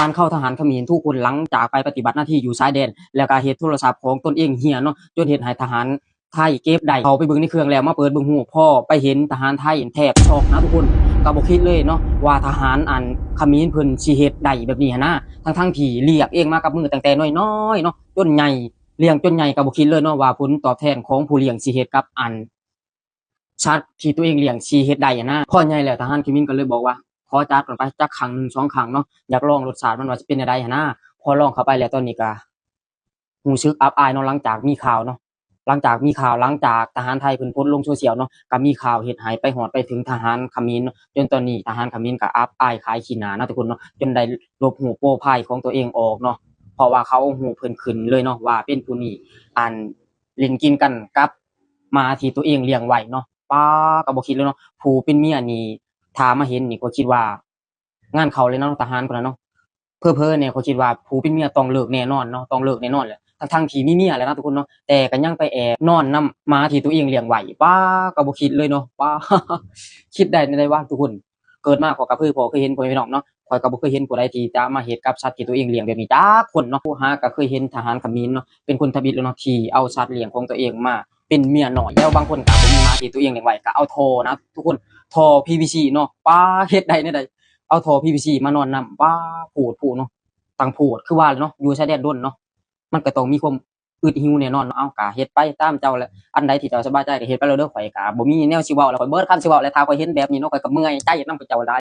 ການເຂົ້າທະຫານຂະເໝນທຸກຄົນ ຫຼັງຈາກໄປປະຕິບັດໜ້າທີ່ຢູ່ຊາຍແດນ ແລ້ວກໍເຮັດໂທລະສັບຂອງຕົນເອງເສຍເນາະ ຈົນເຮັດໃຫ້ທະຫານໄທເກັບໄດ້. ເຂົ້າໄປເບິ່ງໃນເຄື່ອງແລ້ວ ມາເປີດເບິ່ງຮູບ ພໍໄປເຫັນທະຫານໄທແທບຊັອກນະທຸກຄົນ. ກໍບໍ່ຄິດເລີຍເນາະວ່າທະຫານອັນຂະເໝນເພິ່ນຊິເຮັດໄດ້ແບບນີ້ຫັ້ນນະ ທັງໆທີ່ລ້ຽງເອງມາກັບມືຕັ້ງແຕ່ນ້ອຍໆເນາະ ຈົນໃຫຍ່ ລ້ຽງຈົນໃຫຍ່ ກໍບໍ່ຄິດເລີຍເນາະວ່າຜົນຕອບແທນຂອງຜູ້ລ້ຽງຊິເຮັດກັບອັນ ສັດທີ່ຕົວເອງລ້ຽງຊິເຮັດໄດ້ຫັ້ນນະ. ພໍໃຫຍ່ແລ້ວ ທະຫານຂະເໝນກໍເລີຍບອກວ່າ ຂໍຈັດກ່ອນໄປ ຈັກຄັ້ງໜຶ່ງສອງຄັ້ງເນາະ ຢາກລອງລົດຊາດມັນວ່າຊິເປັນແນວໃດຫັ້ນນະ. ພໍລອງເຂົ້າໄປແລ້ວ ຕອນນີ້ກໍຮູ້ສຶກອັບອາຍເນາະ ຫຼັງຈາກມີຂ່າວເນາະ ຫຼັງຈາກມີຂ່າວ ຫຼັງຈາກທະຫານໄທເພິ່ນໂພສລົງໂຊຊຽວເນາະ ກໍມີຂ່າວເຮັດໃຫ້ໄປຮອດໄປເຖິງທະຫານຂະເໝນເນາະ ຈົນຕອນນີ້ທະຫານຂະເໝນກໍອັບອາຍຂາຍຂີ້ໜ້ານະທຸກຄົນເນາະ ຈົນໄດ້ລົບຮູບໂປຣໄຟຂອງຕົວເອງອອກເນາະ ເພາະວ່າເຂົາເອົາຮູບເພິ່ນຂຶ້ນເລີຍເນາະ ວ່າເປັນຜູ້ນີ້ ອັນ ຫຼິ້ນກິນກັນກັບໝາທີ່ຕົວເອງລ້ຽງໄວ້ເນາະ. ປ້າ ກໍບໍ່ຄິດເລີຍເນາະ ຜູ້ເປັນເມຍນີ້ ຖ້າມາເຫັນນີ້ກໍຄິດວ່າງານເຂົ້າເລີຍເນາະ ທະຫານຄົນນັ້ນເນາະ. ເຜີໆແດ່ ຂ້ອຍຄິດວ່າຜູ້ເປັນເມຍຕ້ອງເລີກແນ່ນອນເນາະ ຕ້ອງເລີກແນ່ນອນແຫຼະ ທັງໆທີ່ມີເມຍແລ້ວນະທຸກຄົນເນາະ ແຕ່ກໍຍັງໄປແອບນອນນຳໝາທີ່ຕົວເອງລ້ຽງໄວ້. ປ້າ ກໍບໍ່ຄິດເລີຍເນາະ ປ້າ ຄິດໄດ້ແນວໃດວະທຸກຄົນ. ເກີດມາຂ້ອຍກໍເຄີຍພໍເຄີຍເຫັນ ພໍ່ແມ່ພີ່ນ້ອງເນາະ ຂ້ອຍກໍບໍ່ເຄີຍເຫັນຜູ້ໃດທີ່ຈະມາເຮັດກັບສັດທີ່ຕົວເອງລ້ຽງແບບນີ້ຈັກຄົນເນາະ. ຫາກໍເຄີຍເຫັນທະຫານຂະເໝນເນາະ ເປັນຄົນທຳອິດແລ້ວເນາະ ທີ່ເອົາສັດລ້ຽງຂອງຕົວເອງມາເປັນເມຍນ້ອຍ. ແລ້ວບາງຄົນກໍບໍ່ມີໝາທີ່ຕົວເອງລ້ຽງໄວ້ ກໍເອົາທໍ່ນະທຸກຄົນ ທໍ່ ພີວີຊີ ເນາະ. ປ້າ ເຮັດໄດ້ແນວໃດ ເອົາທໍ່ ພີວີຊີ ມານອນນຳ. ປ້າ ໂພດໂພເນາະ ຕັ້ງໂພດ ຄືວ່າແຫຼະເນາະ ຢູ່ຊາຍແດນດົນເນາະ ມັນກໍຕ້ອງມີຄວາມ ອຶດຫິວແນ່ນອນເນາະ. ເອົາ ກະເຮັດໄປຕາມເຈົ້າແຫຼະ ອັນໃດທີ່ເຈົ້າສະບາຍໃຈກະເຮັດໄປໂລດເດີ້ ຂ້ອຍກະບໍ່ມີແນວຊິເວົ້າແລ້ວ ຂ້ອຍເບິດຄຳຊິເວົ້າແລ້ວ ຖ້າຂ້ອຍເຫັນແບບນີ້ເນາະ ຂ້ອຍກະເມື່ອຍໃຈນຳເຈົ້າຫຼາຍ.